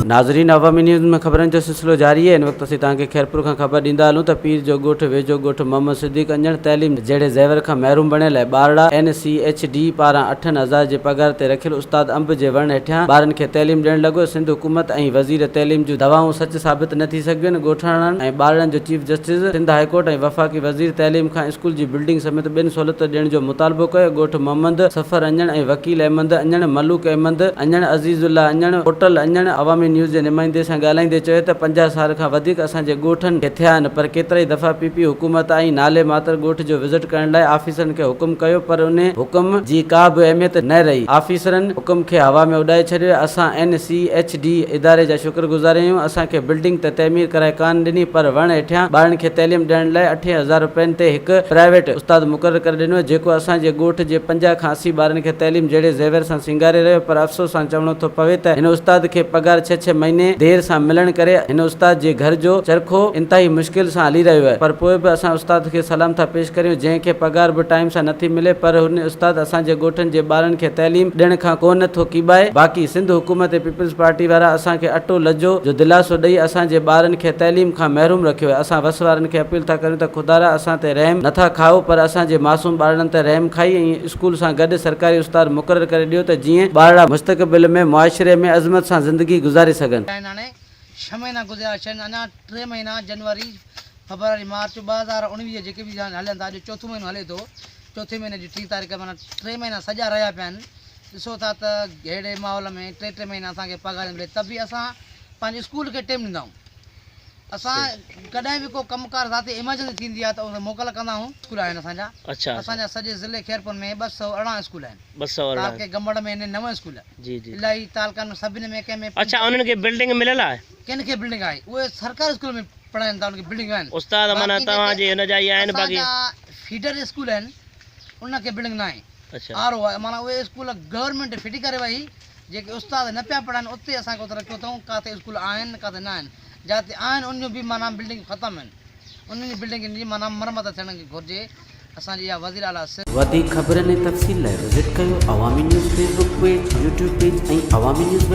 ناظرين عوامي نيوز ۾ خبرن جو سلسلو جاري آهي ان وقت اسين توهان کي خيرپور کان خبر ڏيندا هلون ته پير جو ڳوٺ ويجهو ڳوٺ محمد صديق انجڻ تعليم جهڙي زيور کان محروم بڻيل آهي ٻارڙا اين سي ايڇ ڊي پاران اٺن هزار جي پگهار تي رکيل استاد انب جي وڻ هيٺيان ٻارن کي تعليم ڏيڻ لڳو سنڌ حڪومت ۽ وزير تعليم جون دعوائون سچ ثابت نه ٿي سگهيون آهن ڳوٺاڻن ۽ ٻارڙن جو chief justice Sindh high court ۽ وفاقي وزير تعليم کان اسڪول جي بلڊنگ سميت ٻين سهولتون ڏيڻ جو مطالبو ڪيو. ڳوٺ محمد صفر اڃڻ ۽ وڪيل احمد اڃڻ، ملوڪ احمد اڃڻ، عزيز الله اڃڻ، هوٽل اڃڻ عوامي نيوز جي نمائندي سان ڳالهائيندي چيو ته 50 سال کان وڌيڪ اسان جي ڳوٺن کي ٿيا آهن پر ڪيترائي دفعا پي پي حڪومت آئي نالي ماتر ڳوٺ جو وزٽ ڪرڻ لاء آفيسرن کي حڪم ڪيو پر انهي حڪم جي ڪا به اهميت نه رهي آفيسرن حڪم کي هوا ۾ اڏائي ڇڏيو اسان اين سي ايڇ ڊي اداري جا شڪر گذار آهيون، اسان کي بلڊنگ ته تعمير ڪرائي ڪانه ڏني پر وڻ هيٺيان ٻارن کي تعليم ڏيڻ لاء اٺين هزار رپين تي هڪ پرائيويٽ استاد مقرر ڪري ڏنو جيڪو اسان جي ڳوٺ جي 50 کان 80 ٻارن کي تعليم جهڙي زيور سان سينگاري رهيو پر افسوس سان چوڻو ٿو پوي ته هن استاد کي پگهار ڇهه ڇهه مهيني دير سان ملڻ ڪري هن استاد جي گهر جو چرخو انتهائي مشڪل سان هلي رهيو آهي پر پوء به اسان استاد کي سلام ٿا پيش ڪريون جنهن کي پگهار به ٽائيم سان نٿي ملي پر هن استاد اسان جي ڳوٺن جي ٻارن کي تعليم ڏيڻ کان ڪونه ٿو ڪيٻائي باقي سنڌ حڪومت ۽ پيپلز پارٽي وارا اسان کي اٽو لجو جو دلاسو ڏئي اسان جي ٻارن کي تعليم کان محروم رکيو آهي اسان وس وارن کي اپيل ٿا ڪريون ته خدارا اسان تي رحم نٿا کائو پر اسان جي معصوم ٻارڙن تي رحم کائي ۽ اسڪول سان گڏ سرڪاري استاد مقرر ڪري ڏيو ته جيئن ٻارڙا مستقبل ۾ معاشري ۾ عظمت سان زندگي گذاري سگهن. آهن هاڻي ڇهه مهينا گذريا ڇهه اڃا ٽي مهينا جنوري فبروري مارچ 2019 جيڪي به هلن ٿا اڄ چوٿون مهينو هلي ٿو چوٿين مهيني جي ٽين تاريخ معنيٰ ٽي مهينا سڄا رهيا پيا آهن ڏسو ٿا ته ههڙي ماحول ۾ ٽي ٽي مهينا اسان کي پگهار نه ملي ته به اسان پنهنجي اسڪول کي ٽيم ڏيندا آهيون اسان ڪڏهن به ڪو ڪم ڪار ذاتي ايمرجنسي ٿيندي آهي ته ان موڪل ڪندا آهيون اسڪول آهن اسان جا اسان جا سڄي ضلعي خيرپور ۾ 218 اسڪول آهن 218 تعلقي گمبڙ ۾ آهن نو اسڪول جي جي الاهي تعلقن ۾ سڀني ۾ ڪنهن ۾ اڇا انهن کي بلڊنگ مليل آهي ڪن کي بلڊنگ آهي اهي سرڪاري اسڪول ۾ پڙهائين ٿا انهن کي بلڊنگ آهن استاد معنيٰ باقي توهان جيڪي جي هن جا ئي آهن اسان باقي جا فيڊر اسڪول آهن انهن کي بلڊنگ ناهي اڇا. آر او آهي معنيٰ اهي اسڪول گورنمينٽ ڦٽي ڪري وئي جيڪي استاد نه پيا پڙهائن اتي اسان کي اتي رکيو اٿئون ڪاٿي اسڪول آهن ڪاٿي نه آهن جاتي آهن انهن جون به معنيٰ بلڊنگ ختم آهن انهن جي بلڊنگ جي معنيٰ مرمت ٿيڻ گهرجي اسان جي اها وزير اعليٰ سنڌ. وڌيڪ خبرن ۽ تفصيل لاء وزٽ ڪيو Awami news Facebook page, YouTube page ۽ Awami news web.